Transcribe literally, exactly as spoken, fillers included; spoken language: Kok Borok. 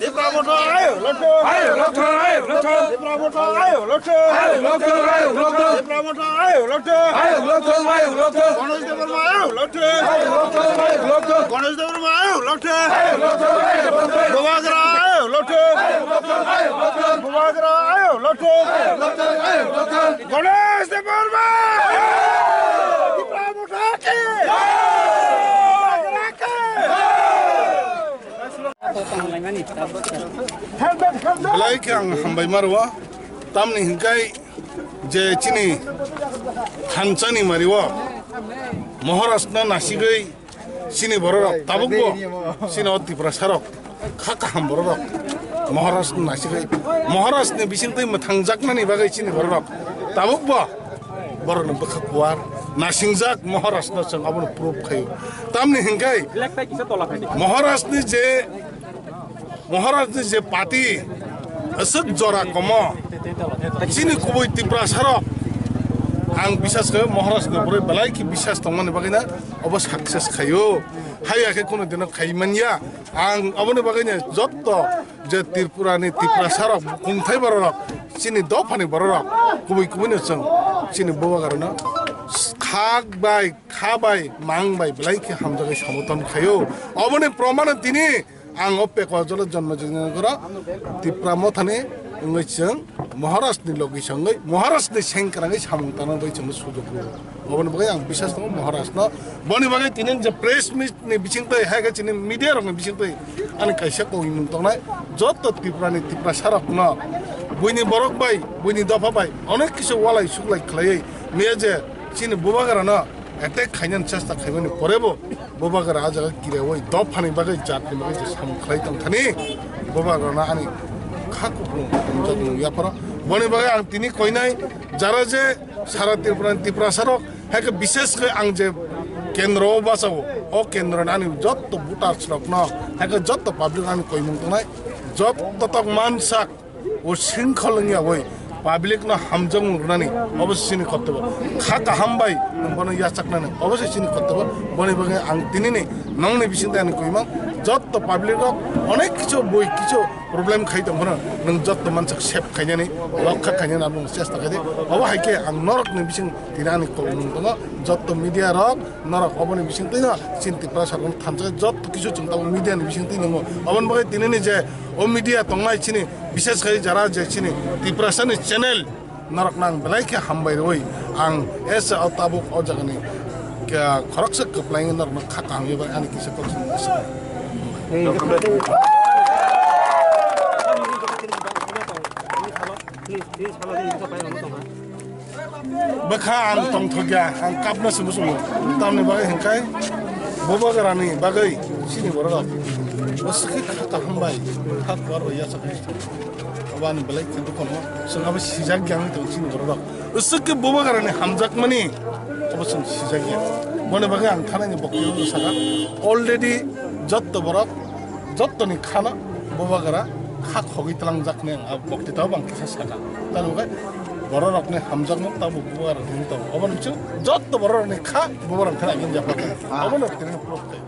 Tipra Motha ayo, lotho. Ayo, lotho, ayo, lotho. Tipra Motha ayo, lotho. Ayo, lotho, ayo, lotho. Tipra Motha ayo, lotho. Ayo, lotho, ayo, lotho. Ganesh Debbarma ayo, lotho. Ayo, lotho, ayo, lotho. Ganesh Debbarma ayo, lotho. Ayo, lotho, ayo, lotho. Bubagra ayo, lotho. Ayo, lotho, ayo, lotho. Bubagra ayo, lotho. Ayo, lotho, ayo, lotho. Ganesh Debbarma. Tipra Motha ki. Bubagra ki. Belai khe ang hambai ma rwo, tamni hwnkhe je chini thansa ni mari o Maharaj no nasigwi chini bororok tabukbo chini o Tiprasa rok kha kaham bororok Maharaj no nasigwi Maharaj ni bisingtwi mwthangjaknani bagwi chini bororok tabukbo borokni bwkha kuar nasingjak Maharaj no chwng abono proof khaio. Tamni hwnkhe Maharaj ni je Maharaj ni je party aswk jora komo chini kubui Tiprasa rok ang bisas khe Maharaj ni boroi belai khe bisas tongmani bagwi na obo success khaio. Haiya khe kuno dino khai manya. Ang aboni bagwi no jotto je Tripura ni Tiprasa rok kungthai bororok chini dophani bororok kubui kubui no chwng chini bubagra no khak bai kha bai mang bai belai khe hamjagwi samung tang khaio. Oboni proman tini ang o pekwa jolo jonmo jigna goro Tipra Mothani wngwi chwng Maharaj ni logi songwi Maharaj ni sengkrangwi samung tangna bai chwngno sujuk rwo. Oboni bagwi ang bisas tongo Maharaj no. Boni bagwi tini je press meet ni bisingtwi hai khe chini media rok ni bisingtwi ani kaisa kok imung tongnai jotto Tripura ni Tiprasa rok no buini borok bai buini dopha bai onek kisu walai suklai khlaiwi miya je chini bubagra no attack khainani chesta khaimani porebo bubagra a jaga kirewi dophani bagwi jatni bagwi je samung khlai tongthani bubagrano ani kha kupulung hamjakmung yapharo. Boni bagwi ang tini koinai jara je sara Tripura ni Tiprasa rok hai khe bishesh khe ang je kendro o bachao o kendro ni ani jotto voters rokno hai khe jotto public ani koimung tongnai jotto tok mansak o singkhol wngya oi public no hamjakmung rwnani obo se chini kortobo. Kha kaham bai nwng bono yachaknani obo se chini kortobo. Boni bagwi ang tinini nongni bisingtwi ani koimang jotto public rok onek kichu boi kichu problem khai tong phano nwng jotto mansak save khainani rokha khainani abo chesta khaidi. Obo hai khe ang norokni bising tini ani kokmung tongo jotto media rok norok oboni bisingtwi no chini Tiprasa rok thansa jotto kichu chwng tabuk media ni bisingtwi nwngo. Oboni bagwi tinini je o media tongnai chini bishesh khai jara je chini Tiprasa ni channel norok nang belai khe hambai rwi ang ese o tabuk o jaga ni khoroksa kwplai norok no kha kaham yabai ani kisa kok bwkha ang tongthokya ang kapna se muchungo tamni bagwi hwnkhai bubagrani bagwi chini borok bwswkhe kha kaham bai kha kuar bai yachaknai. Obo ani belai khe dukhono chwng abo sijak ya wngwi tongo chini borok rok. Usuk khe bubagrani hamjakmani obo chwng sijak ya. Boni bagwi ang thanani bokti rok saka already jotto borok jottoni khana bubagra kha khogwi tlangjak nai ang abo bokti tabo ang kisa saka. Tamo khe borok rokni hamjakmung tamo bubagra thani tongo. Obo ni bising jotto borok rokni kha bubagra thani agin japha. Obo no tini proof khe.